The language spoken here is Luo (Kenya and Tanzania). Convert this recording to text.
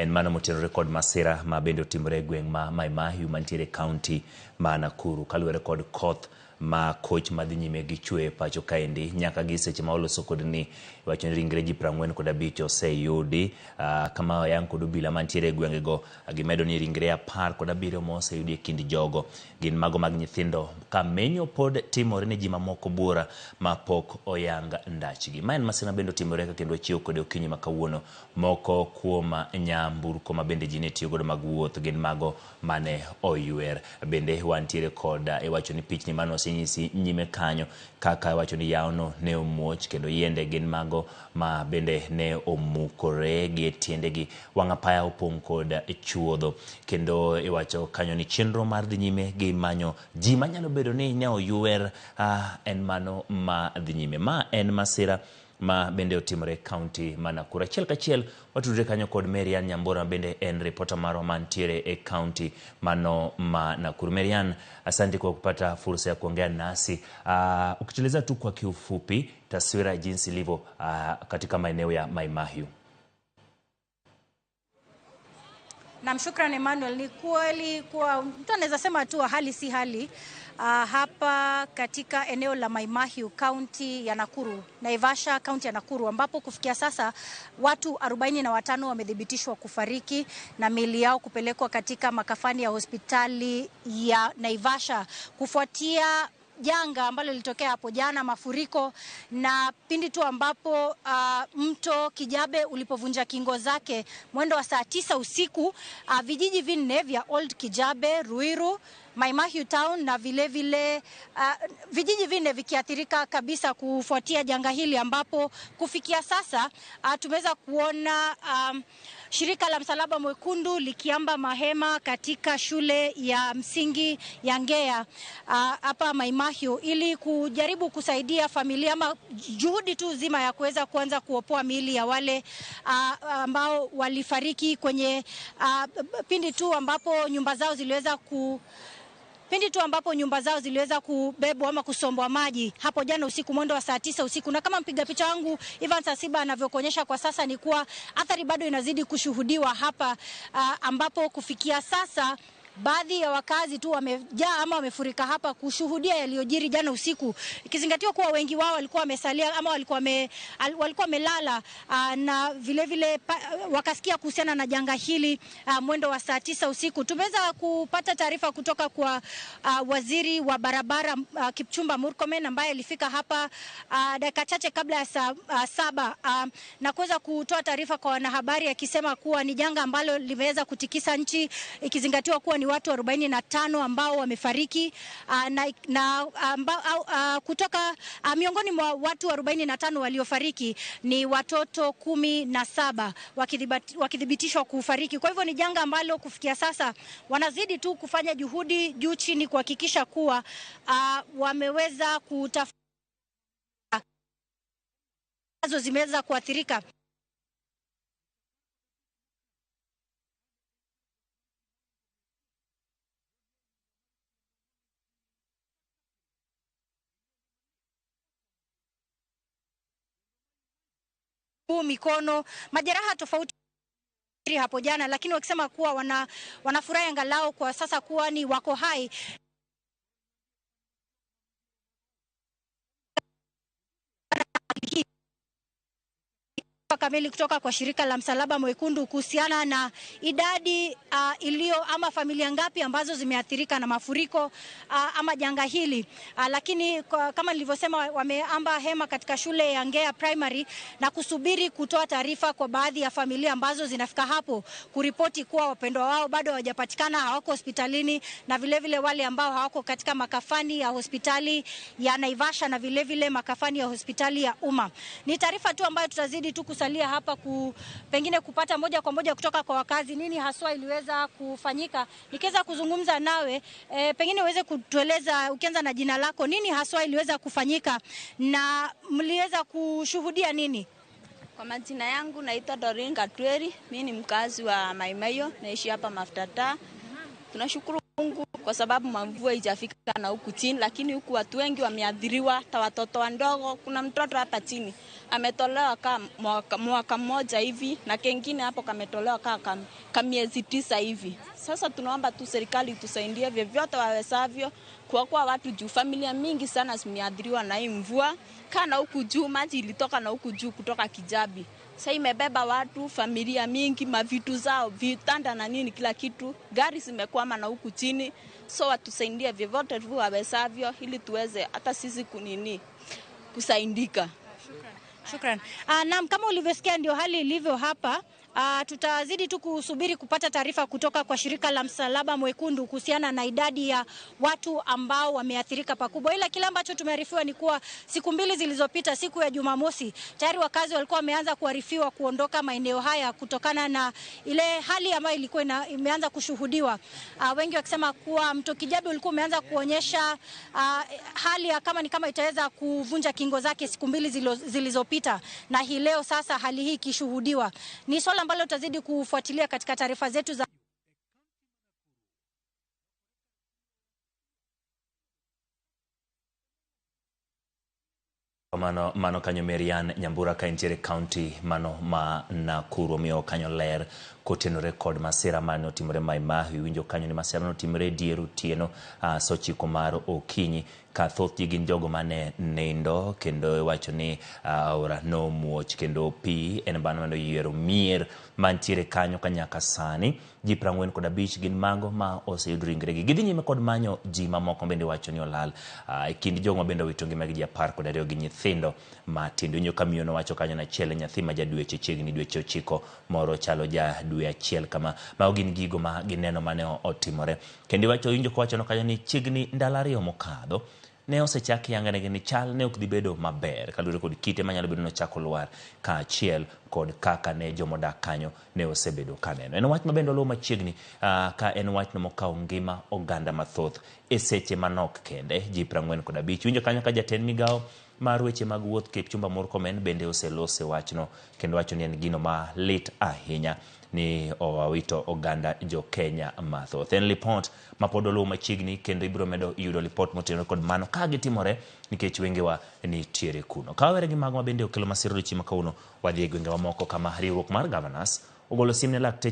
En mano motenore kod masira ma bende otimore e gweng' ma Mai Mahiu mantiere e kaunti ma Nakuru kaluwore kod koth ma koch madhi nyime gi chwe pacho kaendi nyaka gi seche ma oloso kod ni iwacho ni ringre ji 45 oseyudi kama oyang kod obila mantiere e gwengego. Gimedo ni ringre 17 ma oseyudi e kind jogo gin mago mag nyithindo ka menyo pod timore ne ji mamoko buora ma pok oyang ndachgi. Ma en masira bende otimore ka kendo wachiewo kode okinyi ma kawuono. Moko kuom nyamburko ma bende ji ne tiyo godo mag wuoth gin mago mane oywer. Bende wantiere kod iwacho ni pichni mane osenyisi nyime kanyo kaka iwacho ni yawono ne omuoch kendo yiende gin mago ma bende ne omukore gi tiendegi. Wang' apaya opong' kod chuodho kendo iwacho kanyo ni chenro mar dhi nyime gi manyo ji manyalo bedo ni ne oywer en mano ma dhi nyime. Ma en masira ma bende otimore e kaunti ma Nakuru. Achiel kachiel watudre kanyo kod Marian Nyambura bende en ripota marwa mantiere e kaunti mano ma Nakuru. Marian, asante kwa kupata fursa ya kuongea nasi. Ukitueleza tu kwa kiufupi taswira jinsi ilivyo katika maeneo ya Mai Mahiu. Naam, shukran Emmanuel. Ni kweli kuwa mtu anaweza sema tu hali si hali hapa katika eneo la Mai Mahiu, kaunti ya Nakuru, Naivasha, kaunti ya Nakuru, ambapo kufikia sasa watu 45 wamethibitishwa kufariki na miili yao kupelekwa katika makafani ya hospitali ya Naivasha kufuatia janga ambalo lilitokea hapo jana, mafuriko, na pindi tu ambapo mto Kijabe ulipovunja kingo zake mwendo wa saa 9 usiku, vijiji vinne vya Old Kijabe, Ruiru, Mai Mahiu Town na vile vile vijiji vinne vikiathirika kabisa kufuatia janga hili, ambapo kufikia sasa tumeweza kuona shirika la Msalaba Mwekundu likiamba mahema katika shule ya msingi ya Ngea hapa Mai Mahiu ili kujaribu kusaidia familia ama juhudi tu zima ya kuweza kuanza kuopoa miili ya wale ambao walifariki kwenye pindi tu ambapo nyumba zao ziliweza ku pindi tu ambapo nyumba zao ziliweza kubebwa ama kusombwa maji hapo jana usiku mwendo wa saa 9 usiku. Na kama mpiga picha wangu Ivan Sasiba anavyokuonyesha kwa sasa ni kuwa athari bado inazidi kushuhudiwa hapa, ambapo kufikia sasa baadhi ya wakazi tu wamejaa ama wamefurika hapa kushuhudia yaliyojiri jana usiku, ikizingatiwa kuwa wengi wao walikuwa wamesalia ama walikuwa wamelala na vile vile wakasikia kuhusiana na janga hili mwendo wa saa 9 usiku. Tumeweza kupata taarifa kutoka kwa waziri wa barabara Kipchumba Murkomen ambaye alifika hapa dakika chache kabla ya saa 7 na kuweza kutoa taarifa kwa wanahabari akisema kuwa ni janga ambalo limeweza kutikisa nchi, ikizingatiwa kuwa ni watu 45 ambao wamefariki kutoka miongoni mwa watu 45 waliofariki ni watoto 17 wakithibitishwa kufariki. Kwa hivyo ni janga ambalo kufikia sasa wanazidi tu kufanya juhudi juu chini kuhakikisha kuwa wameweza kutafuta zimeweza kuathirika. Mikono, majeraha tofauti hapo jana, lakini wakisema kuwa wanafurahi angalau kwa sasa kuwa ni wako hai. Kamili kutoka kwa shirika la Msalaba Mwekundu kuhusiana na idadi iliyo ama familia ngapi ambazo zimeathirika na mafuriko ama janga hili. Lakini kama nilivyosema, wameamba hema katika shule ya Ngea Primary na kusubiri kutoa taarifa kwa baadhi ya familia ambazo zinafika hapo kuripoti kuwa wapendwa wao bado hawajapatikana, hawako hospitalini, na vile vile wale ambao hawako katika makafani ya hospitali ya Naivasha na vile vile makafani ya hospitali ya umma. Ni taarifa tu ambayo tutazidi tu kusalia hapa pengine kupata moja kwa moja kutoka kwa wakazi nini haswa iliweza kufanyika. Nikiweza kuzungumza nawe pengine uweze kutueleza, ukianza na jina lako, nini haswa iliweza kufanyika na mliweza kushuhudia nini? Kwa majina yangu naitwa Doreen Katweri, mimi ni mkazi wa Mai Mahiu, naishi hapa Maftata. Tunashukuru Mungu kwa sababu mvua haijafika na huku chini, lakini huku watu wengi wameathiriwa, hata watoto wadogo. Kuna mtoto hapa chini ametolewa kama mwaka mmoja hivi, na kengine hapo kametolewa kama miezi 9 hivi. Sasa tunaomba tu serikali tusaidie vyovyote wawezavyo kuokoa watu juu familia mingi sana zimeathiriwa na hii mvua. Kana huku juu maji ilitoka na huku juu kutoka Kijabi. Sasa imebeba watu, familia mingi, mavitu zao, vitanda na nini kila kitu. Gari zimekwama na huku chini. So watusaidie vyovyote tu wawezavyo ili tuweze hata sisi kunini kusaidika. Shukran. Naam, kama ulivyosikia ndio hali ilivyo hapa. Tutazidi tu kusubiri kupata taarifa kutoka kwa shirika la Msalaba Mwekundu kuhusiana na idadi ya watu ambao wameathirika pakubwa. Ila kile ambacho tumearifiwa ni kuwa siku mbili zilizopita, siku ya Jumamosi, tayari wakazi walikuwa wameanza kuarifiwa kuondoka maeneo haya kutokana na ile hali ambayo ilikuwa imeanza kushuhudiwa. Wengi wakisema kuwa mto Kijabi ulikuwa umeanza kuonyesha hali ya kama ni kama itaweza kuvunja kingo zake siku mbili zilizopita, na hii leo sasa hali hii ikishuhudiwa. Ni swala ambalo tutazidi kufuatilia katika taarifa zetu za mano kanyo Marian Nyambura ka entiere county mano ma Nakuru omiyo kanyo ler kotenore kod masira mane otimore Mai Mahiu. Iwinjo kanyo ni masira notimore dier otieno saa 9 mar okinyi, ka thoth ji gin jogo mane nindo, kendo iwacho ni aora nomuoch kendo pi en bano mane oyiero mier mantiere kanyo ka nyaka sani ji 45 gin mago ma oseyud ringregi. Gidhi nyime kod manyo ji mamoko bende iwacho ni olal. E kind jogo ma bende owito ngimagi ji 12 gi nyithindo matindo. Iwinjo ka miyo nowacho kanyo ni achiel nyathi ma ja dweche chiegni dweche 9, moro chalo ja dwe 1 kama. Mago gin gigo ma gineno mane otimore. Kendo iwacho winjo kowacho kanyo ni chiegni ndalo 2 mokadho ne osechak yanganegi ni chal ne ok dhi bedo maber kaluwore kod kite manyalo bedo nochako lwar kaachiel kod kaka ne jomodak kanyo ne osebedo kaneno. En wach mabende oluwo machiegni ka en wach mokawo ngima oganda mathoth e seche manok kende, ji 45. Winjo kanyo ka jatend migawo mar weche mag wuoth Kipchumba Murkomen bende oselose wachno kendo wacho ni en gino ma lit ahinya ni owawito oganda jo Kenya mathoth. En lipot ma pod oluwo machiegni kendo ibiro medo yudo lipot motenore kod mano ka gitimore nikech wengewa nitiere kuno. Ka wawere gi mago ma bende okelo masira odiochieng' ma kawuono, wadhi e gwenge mamoko kama riwruok mar governors ogolo sim ne lakteche